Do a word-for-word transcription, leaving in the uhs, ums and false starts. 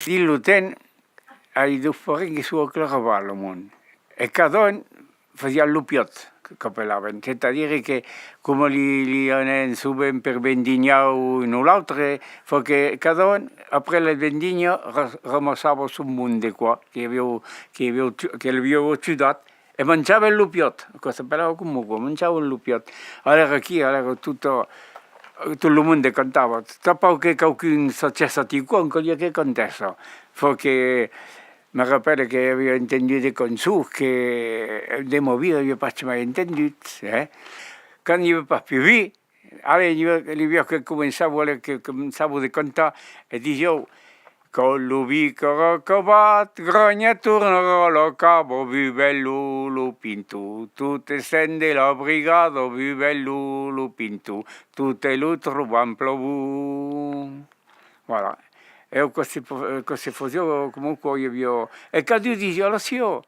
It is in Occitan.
Dins lo temps, ai dos parents que son a Claraval, lo mond. E cada un fasiá lo piòt, que, qu'apelavan. C'est-à-dire que, coma li, li anèn sovent per vendinhar un o l'autre, fa que cada un, après la vendinha, ra-, ramassava son monde, quoi, que aviá, que aviá, que l'aviá ajudat, e manjavan lo piòt, aquò s'apelava coma aquò, manjavan lo piòt. Alèra aquí, alèra tot, tot lo monde cantava. Tanpauc que qualqu'un sachèssa quicòm, caliá que cantèssa. Fa que me rapèle que aviá entendut de cançons que de ma vida aviá pas jamai entendut, eh? Quand i aviá pas pus vin, allez, li, li vièlhs que començavan, que començavan de cantar, e disián: quand lo vin qu'aurà acabat, Granha tornarà a la cava, vive lo, lo pinto, tot es cent de la brigada, vive lo, lo pinto, tot e lo trobam plan bon. Voilà. E aquò se, aquò se fasiá coma aquò, i aviá, e cadun disiá la siá.